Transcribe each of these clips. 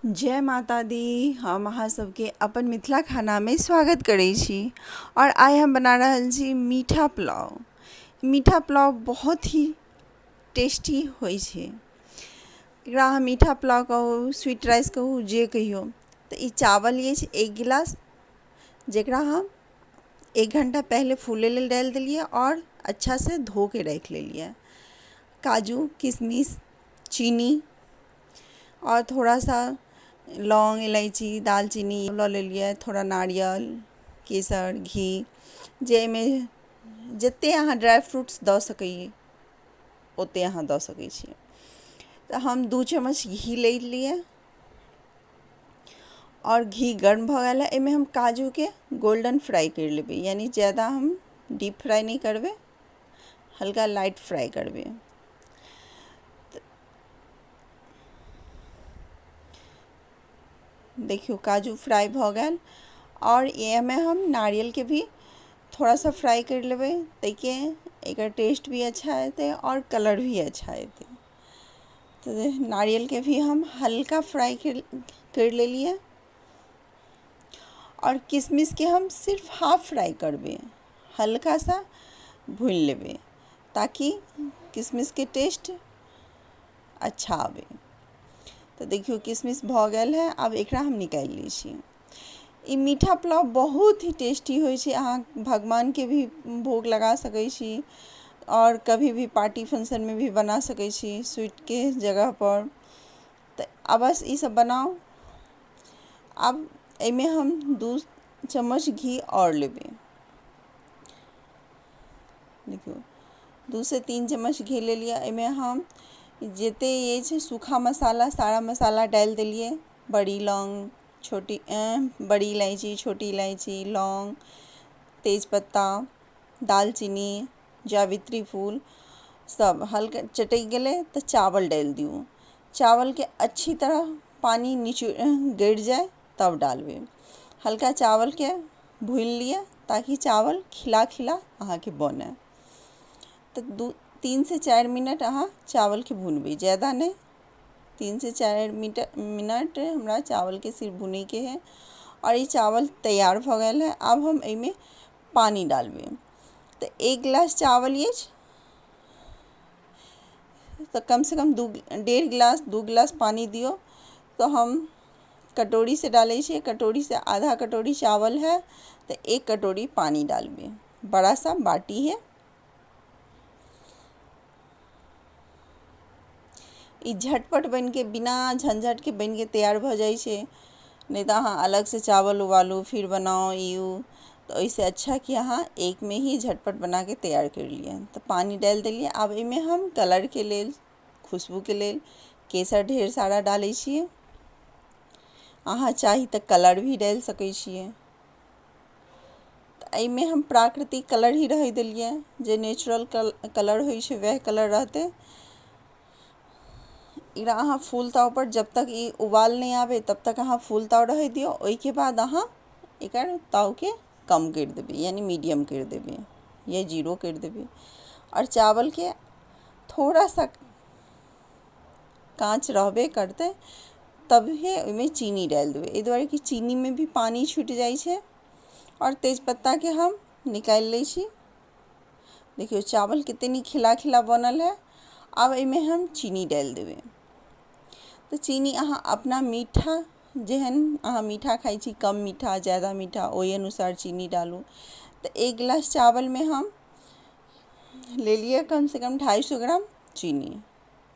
जय माता दी। हम अहाँ सबके अपन मिथिला खानामे स्वागत करै छी। आओर आइ हम बना रहल छी मीठा पुलाव। मीठा पुलाव बहुत ही टेस्टी होइ छै। एकरा अहाँ मीठा पुलाव कहू, स्वीट राइस कहू, जे कहियौ। तऽ ई चावल अछि 1 गिलास, जकरा हम 1 घण्टा पहिले फूलै लेल डालि देलियै आओर अच्छासँ धोके राखि लेलियै। काजू, किशमिश, चीनी आओर थोड़ा सा लौङ्ग, इलायची, दालचीनी लऽ लेलियै, थोड़ा नारियल, केसर, घी, जाहिमे जतेक अहाँ ड्राइ फ्रूट्स दऽ सकैए ओतेक अहाँ दऽ सकै छियै। तऽ हम 2 चम्मच घी लेलियै आओर घी गर्म भऽ गेल है। एहिमे हम काजूके गोल्डन फ्राइ करि लेबै, यानि ज्यादा हम डीप फ्राइ नहि करबै, हल्का लाइट फ्राइ करबै। देखियौ, काजू फ्राइ भऽ गेल। आओर एहिमे हम नारियलके भी थोड़ा सा फ्राइ करि लेबै, ताहिके एकर टेस्ट भी अच्छा एतै आओर कलर भी अच्छा एतै। तऽ नारियलके भी हम हल्का फ्राइ करि लेलियै। आओर किशमिशके हम सिर्फ हाफ फ्राइ करबै, हल्का सा भूनि लेबै, ताकि किशमिशके टेस्ट अच्छा आबै। तऽ देखियौ, किशमिश भऽ गेल है। आब एकरा हम निकालि लै छी। ई मीठा पुलाव बहुत ही टेस्टी होइ छै। अहाँ भगवानके भी भोग लगा सकै छी आओर कभी भी पार्टी फंक्शनमे भी बना सकै छी स्वीटके जगहपर। तऽ आब बस ईसभ बनाउ। आब एहिमे हम 2 चम्मच घी आओर लेबै। देखियौ, 2 से 3 चम्मच घी लेलियै। एहिमे हम जतेक अछि सूखा मसाला, सारा मसाला डालि देलियै। बड़ी लौङ्ग, छोटी बड़ी इलायची, छोटी इलायची, लौङ्ग, तेजपत्ता, दालचीनी, जावित्री फूल, सब हल्का चटकि गेलै तऽ चावल डालि दियौ। चावलके अच्छी तरह पानि निचो गड़ि जाय तब डालबै। हल्का चावलके भूनि लिअ, ताकि चावल खिला खिला अहाँके बनय। तऽ 2, 3 से 4 मिनट अहाँ चावलके भुनबै, ज्यादा नहि। 3 से 4 मिनट हमरा चावलके सिर्फ भुनैके हइ। आओर ई चावल तैयार भऽ गेल है। आब हम एहिमे पानि डालबै। तऽ 1 गिलास चावल अछि तऽ कमसँ कम 2, 1.5 गिलास, 2 गिलास पानि दियौ। तऽ हम कटोरीसँ डालै छियै। कटोरीसँ आधा कटोरी चावल है तऽ 1 कटोरी पानि डालबै। बड़ा सा बाटी है। ई झटपट बनिके, बिना झंझटके बनिके तैयार भऽ जाइ छै। नहि तऽ अहाँ अलगसँ चावल उबालू, फिर बनाउ ई ओ। तऽ ओहिसँ अच्छा कि अहाँ एकमे ही झटपट बनाके तैयार करि लिअ। तऽ पानि डालि देलियै। आब एहिमे हम कलरके लेल, खुशबूके लेल केसर ढेर सारा डालै छियै। अहाँ चाही तऽ कलर भी डालि सकै छियै। तऽ एहिमे हम प्राकृतिक कलर ही रहै देलियै। जे नेचुरल कलर होइ छै, वएह कलर रहतै। एकरा अहाँ फुल तावपर, जब तक ई उबाल नहि आबै तब तक अहाँ फुल ताव रहै दियौ। ओहिके बाद अहाँ एकर तावके कम करि देबै, यानि मीडियम करि देबै या जीरो करि देबै। आओर चावलके थोड़ा सा काँच रहबे करतै, तभिए ओहिमे चीनी डालि देबै, एहि दुआरे कि चीनीमे भी पानि छुटि जाइ छै। आओर तेजपत्ताके हम निकालि लै छी। देखियौ, चावल कतेक नीक खिला खिला बनल है। आब एहिमे हम चीनी डालि देबै। तऽ चीनी अहाँ अपना मीठा, जेहन अहाँ मीठा खाइ छी, कम मीठा, ज्यादा मीठा, ओहि अनुसार चीनी डालू। तऽ 1 गिलास चावलमे हम लेलियै कमसँ कम 250 ग्राम चीनी,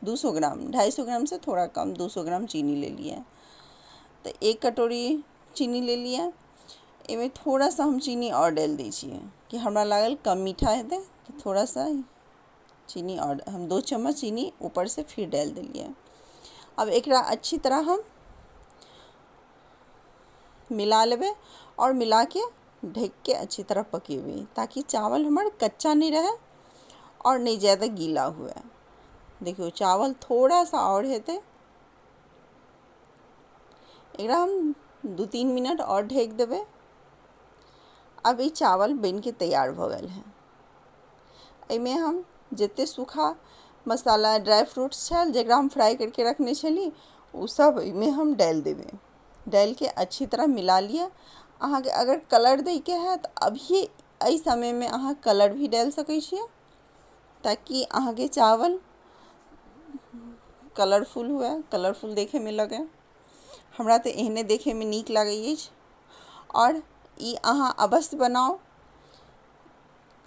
200 ग्राम, 250 ग्रामसँ थोड़ा कम, 200 ग्राम चीनी लेलियै। तऽ 1 कटोरी चीनी लेलियै। एहिमे थोड़ा सा हम चीनी आओर डालि दै छियै, कि हमरा लागल कम मीठा हेतै, तऽ थोड़ा सा चीनी आओर हम 2 चम्मच चीनी ऊपरसँ फिर डालि देलियै। आब एकरा अच्छी तरह हम मिला लेबै आओर मिलाके ढकिके अच्छी तरह पकेबै, ताकि चावल हमर कच्चा नहि रहै आओर नहि ज्यादा गीला हुए। देखियौ, चावल थोड़ा सा आओर हेतै। एकरा हम 2-3 मिनट आओर ढकि देबै। आब ई चावल बनिके तैयार भऽ गेल है। एहिमे हम जतेक सूखा मसाला, ड्राइ फ्रूट्स छल, जकरा हम फ्राइ करिके रखने छली, ओ सब एहिमे हम डालि देबै। डालिके अच्छी तरह मिला लिअ। अहाँके अगर कलर दैके है तऽ अभिये एहि समयमे अहाँ कलर भी डालि सकै छियै, ताकि अहाँके चावल कलरफुल हुए, कलरफुल देखैमे लगै। हमरा तऽ एहने देखैमे नीक लागै अछि। आओर ई अहाँ अवश्य बनाउ,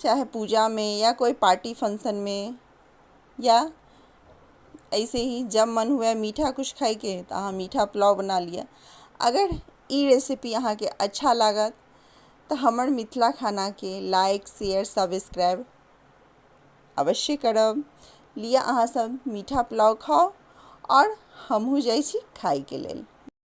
चाहे पूजामे या कोइ पार्टी फंक्शनमे या ऐसे ही जब मन हुए मीठा किछु खाइके तऽ अहाँ मीठा पुलाव बना लिअ। अगर ई रेसिपी अहाँके अच्छा लागत तऽ हमर मिथिला खानाके लाइक, शेयर, सब्सक्राइब अवश्य करब। लिअ, अहाँसभ मीठा पुलाव खाउ आओर हमहूँ जाइ छी खाइके लेल।